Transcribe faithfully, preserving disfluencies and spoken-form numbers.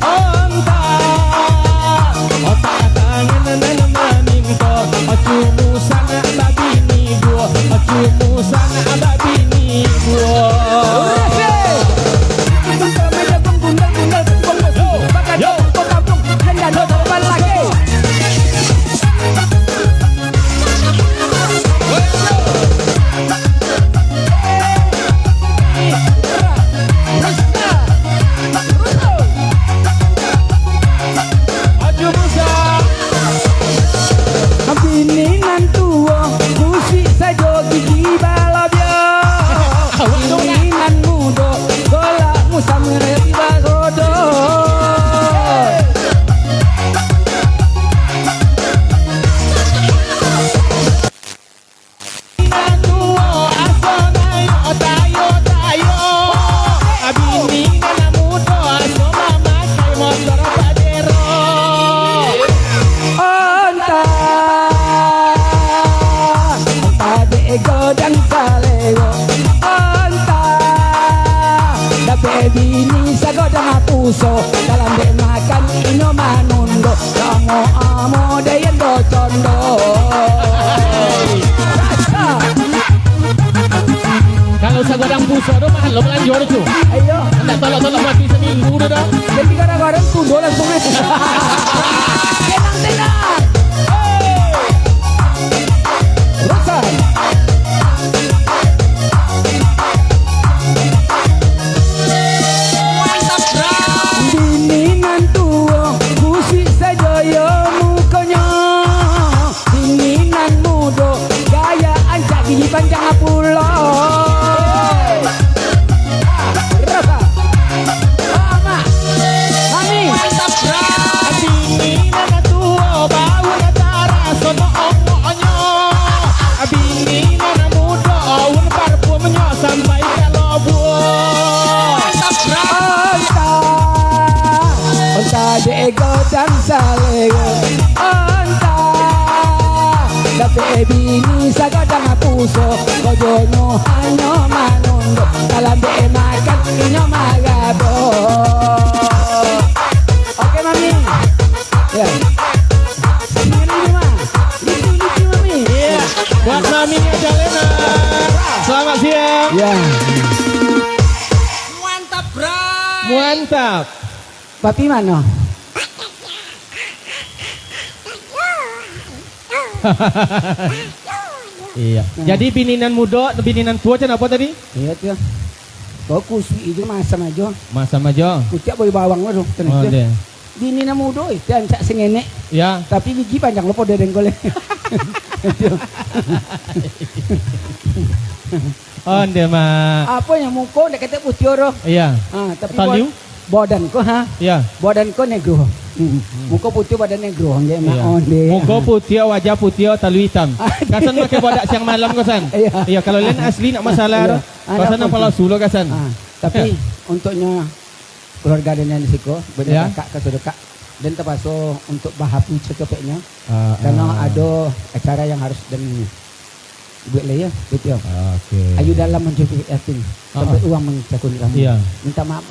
Ontak, ontak tangan nan maminto, cumu sanak babini duo, cumu sanak babini duo. Yo. Yo. Bini nan tuo, musik sajo gigi balabiah. Bini nan mudo, golak musam reti bagodo. Nan tuo aso naik tayo-tayo, bini nan mudo aso mamakai motor Padero. Ontak, ontak dek godang salero. Ontak, dapek bini sagodang puso, dalam dek makan inyo manundo. Samo amo dayan do condo. Kalau sagodang puso tu mahal lo balanjo tu, cu. Ayo. Ndak tolok-tolok mati saminggu tu dah. Jadi gara-gara tundo langsung, eh. Tenang, tenang. Hei. Rasan. Bini nan tuo, musik sajo yo mukonyo. Bini nan mudo, gaya ancak gigi panjang pulo. Rasa. Oh, Mak. Mami. Bini nan tuo, bau nan taraso ongoknyo. Bini nan mudo, aun parfumnyo sampai ka lobuak. Ontak, ontak dek godang salero. Ontak, dapek bini sagodang puso. Kojonyo hanyo manundo, kalau dek makan inyo marabo. Oke, Mami. Ya. Sini, Mami. Lucu, lucu, Mami. Iya. Buat Mami Ajalena. Selamat siang. Ya. Mantap, Bray. Mantap. Papi mano? Iya. Nah. Jadi bini nan mudo, bini nan tuo, cen apo tadi? Iya, tu. Kau kusuik ijo, masam ajo. Masam ajo. Kuciak boi bawang lo tu, Oh, tenang. Deh. Bini nan mudo, eh, rancak sangenek. Ya. Tapi gigi panjang lo podo dengkol, eh. Onde, Mak. Apo yang muko ndak katek putiah doh. Iya. Ha, tapi Taliu? Bad-, badan ko, ha? Iya. Badan ko negro. Hmm. Muko putiah, badan negro, onde, Mak. Iya. Onde. Muko putiah, wajah putiah, taliu itam. Ah, kasan pakai bodak siang malam ko, san. Iya. Iya, kalau lain asli ndak masalah doh. Iya. Kasan nang palasu lo, kasan. Ah, tapi untuknyo keluarga den nan di siko, bana Ya. kakak ka saudara kak, den tapaso untuk bahapu cakapeknyo, Ah, karena ah. ado acara yang harus den buek lai, yo, betul. Oke. Ayu dalam mancuci yatim, Ah, sampai ah. uang mancakun rambut. Iya. Minta maaf